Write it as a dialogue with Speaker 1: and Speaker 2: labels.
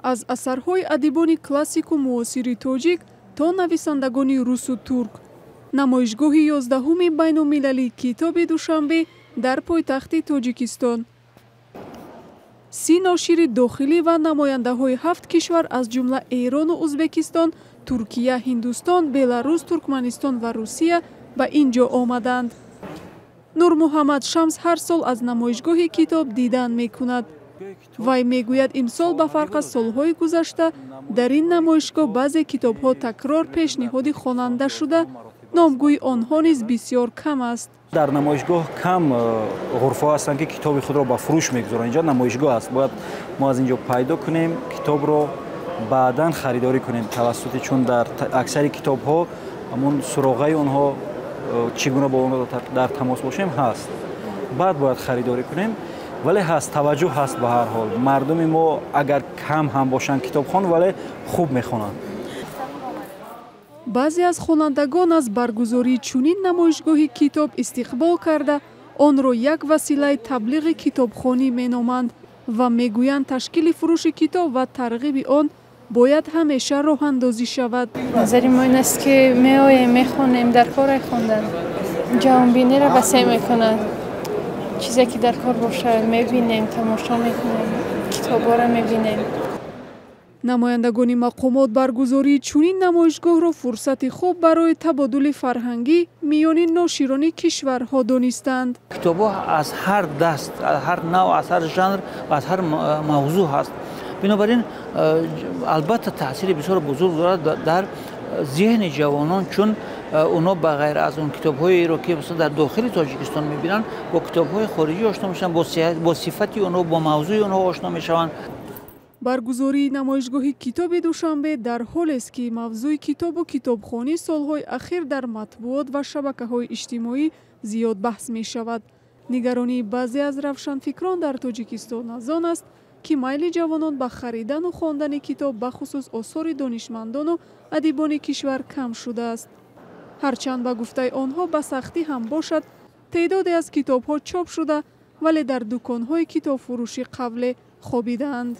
Speaker 1: Аз асарҳои адибони классику муосири тоҷик то нависандагони русу турк. Намоишгоҳи 11-уми байнулмилалии китоби Душанбе дар пойтахти Тоҷикистон. 30 ношири дохилӣ ва намояндаҳои 7 кишвар, аз ҷумла Эрону Узбекистон, Туркия, Ҳиндустон, Беларус, Туркманистон ва Русия ба ин ҷо омаданд. Нурмуҳаммад Шамс ҳар сол аз намоишгоҳи китоб дидан мекунад. Вай мегӯяд, имсол ба фарқ аз солҳои гузашта дар ин намоишгоҳ баъзе китобҳо такрор пешниҳоди хонанда шуда, номгӯи онҳо низ бисёр кам аст.
Speaker 2: Дар намоишгоҳ кам ғурфаҳо ҳастанд, ки китоби худро ба фурӯш мегузоранд. Инҷо намоишгоҳ аст, бояд мо аз инҷо пайдо кунем китобро, баъдан харидорӣ кунем тавассути, чун дар аксари китобҳо ҳамон суроғаи онҳо, чӣ гуна бо онҳо дар тамос бошем, ҳаст. Баъд бояд харидорӣ кунем, вале ҳаст, таваҷҷӯҳ ҳаст. Ба ҳар ҳол, мардуми мо агар кам ҳам бошанд китобхон, вале хуб мехонанд.
Speaker 1: Баъзе аз хонандагон аз баргузории чунин намоишгоҳи китоб истиқбол карда, онро як василаи таблиғи китобхонӣ меноманд ва мегӯянд, ташкили фурӯши китоб ва тарғиби он бояд ҳамеша роҳандозӣ шавад.
Speaker 3: Назари мо ин аст, ки меоем, мехонем, дар кор хондан ҷаҳонбиниро васеъ мекунад. Чизе ки дар кор бошад, мебинем, тамошо мекунем, китобҳоро мебинем.
Speaker 1: Намояндагони мақомот баргузории чунин намоишгоҳро фурсати хуб барои табодули фарҳангӣ миёни ноширони кишварҳо донистанд.
Speaker 4: Китобҳо аз ҳар даст, аз ҳар навъ, аз ҳар жанр ва аз ҳар мавзӯъ ҳаст. Бинобар ин, албатта, таъсири бисёр бузург дорад дар зеҳни ҷавонон, чун онҳо ба ғайр аз он китобҳоеро, ки дар дохили Тоҷикистон мебинанд, бо китобҳои хориҷӣ ошно мешаванд, бо сифати онҳо, бо мавзӯи онҳо ошно мешаванд.
Speaker 1: Баргузории намоишгоҳи китоби Душанбе дар ҳолест, ки мавзӯи китобу китобхонӣ солҳои ахир дар матбуот ва шабакаҳои иҷтимоӣ зиёд баҳс мешавад. Нигаронии баъзе аз равшанфикрон дар Тоҷикистон аз он аст, ки майли ҷавонон ба харидану хондани китоб, бахусус осори донишмандону адибони кишвар, кам шудааст. Ҳарчанд, ба гуфтаи онҳо, ба сахтӣ ҳам бошад, теъдоде аз китобҳо чоп шуда, вале дар дуконҳои китобфурӯшӣ қавле хобидаанд.